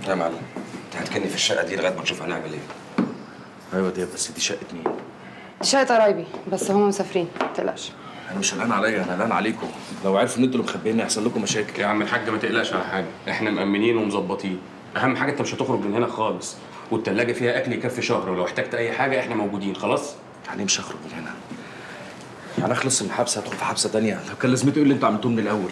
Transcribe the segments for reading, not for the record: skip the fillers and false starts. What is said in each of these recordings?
يا معلم انت هتكني في الشقة دي لغاية ما نشوف هنعمل ايه. ايوه دي، بس دي شقه مين؟ دي شقه قرايبي، بس هم مسافرين ما تقلقش. انا مش قلقان عليا، انا قلقان عليكم. لو عرفوا ان انتوا اللي مخبيين هيحصل لكم مشاكل. يا عم الحاج ما تقلقش على حاجة، احنا مأمنين ومظبطين. اهم حاجة انت مش هتخرج من هنا خالص، والتلاجه فيها اكل يكفي شهر، ولو احتجت اي حاجة احنا موجودين. خلاص؟ يعني مش هخرج من هنا؟ يعني اخلص من حبسه هدخل في حبسه ثانية؟ طب كان لازمته ايه اللي انتوا عملتوه من الاول؟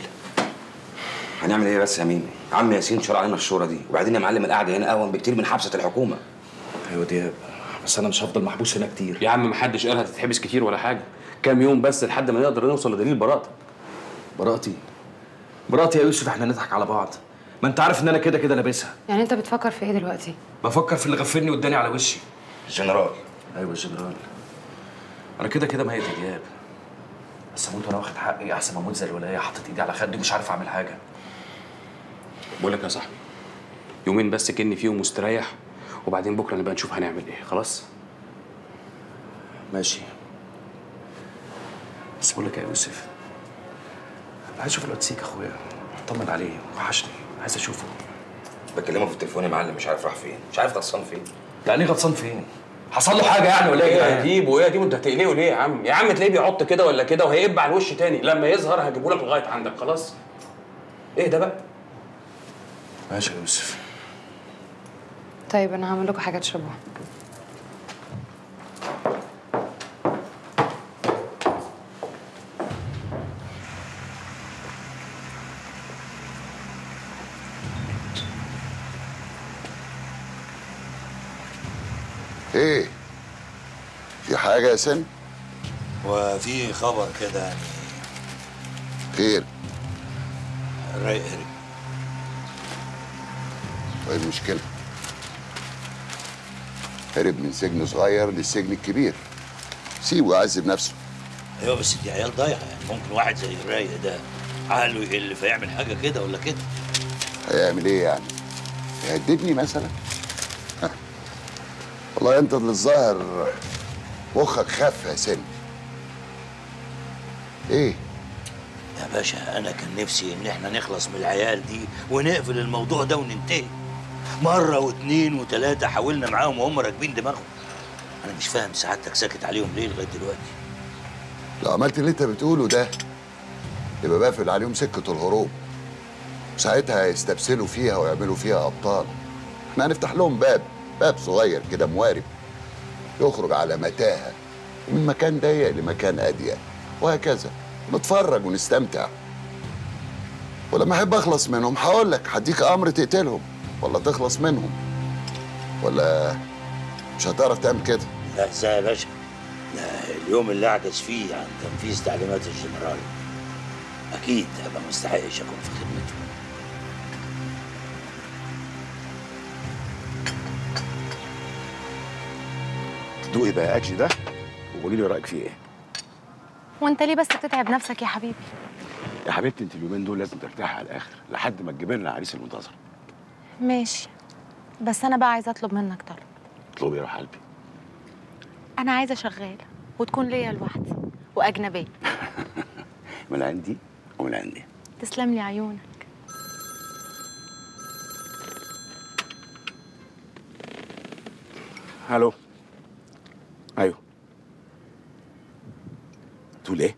هنعمل ايه بس يا ميمي؟ عم ياسين شرع علينا الشوره دي، وبعدين يا معلم القعدة هنا اهون بكتير من حبسه الحكومة. ايوه دياب، بس انا مش هفضل محبوس هنا كتير. يا عم محدش قال هتتحبس كتير ولا حاجة، كام يوم بس لحد ما نقدر نوصل لدليل براءتك. براءتي؟ براءتي يا يوسف؟ احنا نضحك على بعض، ما انت عارف ان انا كده كده لابسها. يعني انت بتفكر في ايه دلوقتي؟ بفكر في اللي غفلني واداني على وشي. الجنرال. ايوه الجنرال. انا كده كده ميت يا دياب، بس اموت وانا واخد حقي احسن ما اموت زي الولاية حاطط ايدي على خدي ومش عارف اعمل حاجة. بقول لك يا صاحبي، يومين بس كني فيهم مستريح، وبعدين بكره نبقى نشوف هنعمل ايه. خلاص؟ ماشي. بس بقول لك يا يوسف، انا عايز اشوف الواد سيك اخويا، اطمن عليه، وحشني، عايز اشوفه. بكلمه في التليفون يا معلم، مش عارف راح فين، مش عارف غطسان فين. يعني ايه غطسان فين؟ حصل له حاجة يعني ولا ايه؟ يا ديب وايه يا ديب، انت هتقلقه ليه يا عم؟ يا عم تلاقيه بيعط كده ولا كده وهيقب على الوش تاني، لما يظهر هجيبه لك لغاية عندك. خلاص؟ ايه ده بقى؟ ماشي يا يوسف. طيب انا هعمل لكم حاجة تشربوها. ايه؟ في حاجة يا سن؟ وفي خبر كده يعني. خير؟ الرايق هرب. وايه المشكلة؟ هرب من سجن صغير للسجن الكبير. سيبه يعذب نفسه. ايوه بس دي عيال ضايعة، يعني ممكن واحد زي الرايق ده عقله يقل فيعمل حاجة كده ولا كده. هيعمل ايه يعني؟ يهددني مثلا؟ والله انت اللي الظاهر مخك خف يا سن. ايه؟ يا باشا انا كان نفسي ان احنا نخلص من العيال دي ونقفل الموضوع ده وننتهي. مرة واثنين وثلاثة حاولنا معاهم وهم راكبين دماغهم. انا مش فاهم سعادتك ساكت عليهم ليه لغاية دلوقتي؟ لو عملت اللي انت بتقوله ده يبقى بقفل عليهم سكة الهروب. ساعتها هيستبسلوا فيها ويعملوا فيها ابطال. احنا هنفتح لهم باب صغير كده موارب يخرج على متاهه، ومن مكان ضيق لمكان اضيق وهكذا. نتفرج ونستمتع. ولما احب اخلص منهم هقول لك، هديك امر تقتلهم ولا تخلص منهم، ولا مش هتعرف تعمل كده؟ لا ازاي يا باشا؟ ده اليوم اللي اعجز فيه عن تنفيذ تعليمات الجنرال اكيد هبقى ما استحقش اكون في خدمته. دوقي بقى اكلي ده وقولي لي رايك فيه ايه. وانت ليه بس بتتعب نفسك يا حبيبي؟ يا حبيبتي انت اليومين دول لازم ترتاحي على الاخر لحد ما تجيب لنا العريس المنتظر. ماشي، بس انا بقى عايزه اطلب منك طلب. اطلبي يا روح قلبي. انا عايزه شغالة وتكون ليا لوحدي واجنبيه. من عندي ومن عندي. تسلم لي عيونك. الو. ايوه. تقول ايه؟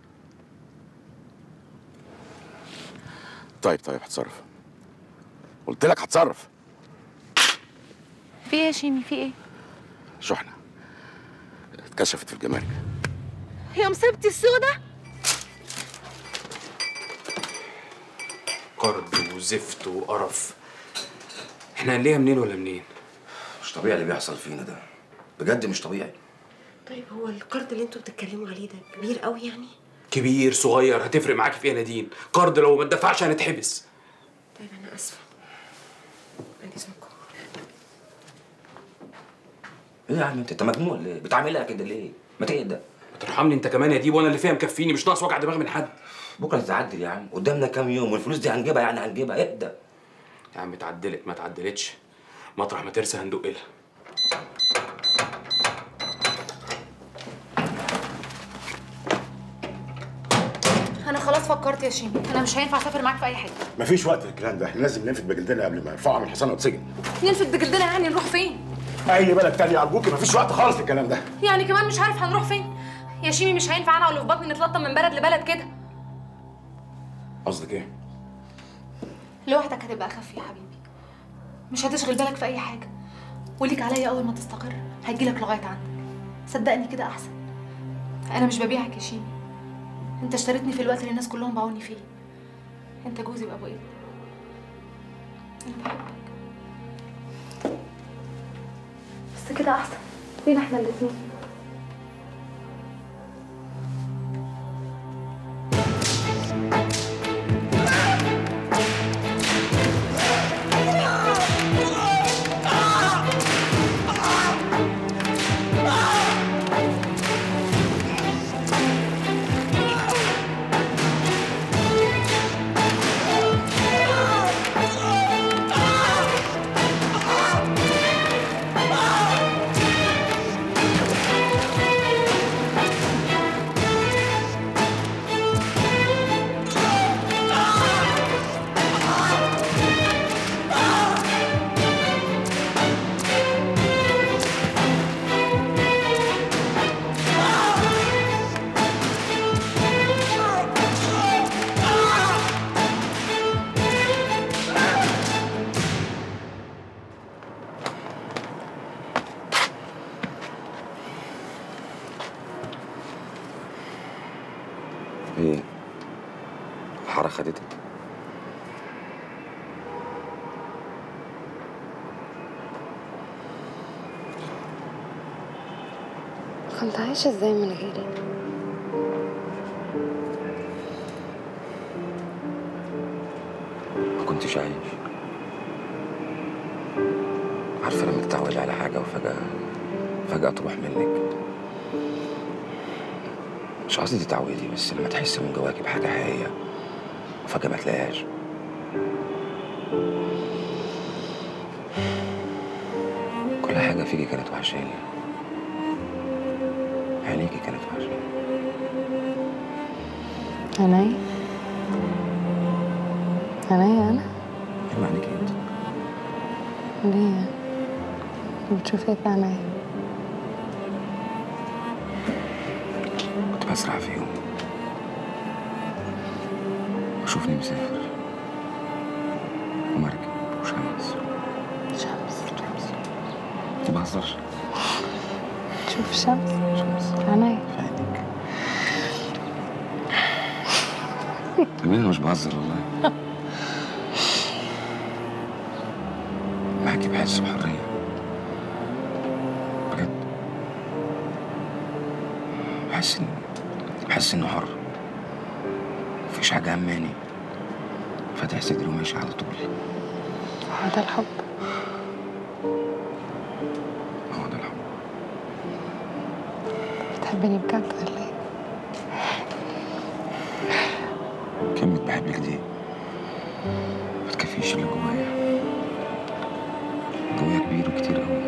طيب هتصرف. قلت لك هتصرف. في ايه يا شيمي؟ في ايه؟ شحنة اتكشفت في الجمارك. يا مصيبتي السودة. قرض وزفت وقرف. احنا هنلاقيها منين ولا منين؟ مش طبيعي اللي بيحصل فينا ده، بجد مش طبيعي. طيب هو القرض اللي انتوا بتتكلموا عليه ده كبير قوي يعني؟ كبير صغير هتفرق معاكي في ايه يا نادين؟ قرض لو ما اتدفعش هنتحبس. طيب انا اسفه. عن اذنكم. ايه يا عم انت مجنون ولا ايه؟ بتعملها كده ليه؟ ما تهدى. ما ترحمني انت كمان يا ديب، وانا اللي فيها مكفيني، مش ناقص وجع دماغ من حد. بكره تتعدل يا عم، قدامنا كام يوم والفلوس دي هنجيبها، يعني هنجيبها. اهدى. يا عم اتعدلت ما اتعدلتش، مطرح ما ترسى هندق لها. انا خلاص فكرت يا شيمي، انا مش هينفع اسافر معاك في اي حتة. مفيش وقت للكلام ده، احنا لازم ننفد بجلدنا قبل ما يرفعوا من الحصانة وتسجن. ننفد بجلدنا يعني نروح فين؟ اي بلد تانية ارجوكي، مفيش وقت خالص للكلام ده. يعني كمان مش عارف هنروح فين؟ يا شيمي مش هينفع انا واللي في بطني نتلطم من بلد لبلد كده. قصدك ايه؟ لوحدك هتبقى اخف يا حبيبي، مش هتشغل بالك في اي حاجة، وليك عليا اول ما تستقر هتجيلك لغاية عندك، صدقني كده احسن. انا مش ببيعك يا شيمي، انت اشتريتني في الوقت اللي الناس كلهم باعوني فيه. انت جوزي وابو ابني، انا بحبك. بس كده احسن لينا احنا الاتنين. ايه؟ الحارة خدتك؟ كنت عايشة ازاي من غيري؟ ما كنتش عايش. عارفة لما تتعودي على حاجة وفجأة فجأة تروح منك. مش قصدي تتعودي، بس لما تحسي من جواكي بحاجة حقيقية وفجأة ما تلاقيهاش. كل حاجة فيكي كانت وحشاني، عينيكي كانت وحشاني. عيني؟ عيني أنا؟ أيوة عينيكي أنت. ليه؟ بتشوفي إيه في عينيا؟ كنت بسرح فيهم وشوفني مسافر ومركب وشمس. شمس؟ شمس. ما بهزرش. تشوف شمس؟ شمس عينيا. في عينيك. أمين مش بهزر والله. معاكي بحس بحرية بجد. بحس إنه حر، مفيش حاجة هماني، فاتح صدري وماشي على طول. هو ده الحب؟ هو ده الحب. بتحبني بجد ولا إيه؟ كلمة بحبك دي ما تكفيش اللي جوايا. جوايا كبير وكتير قوي.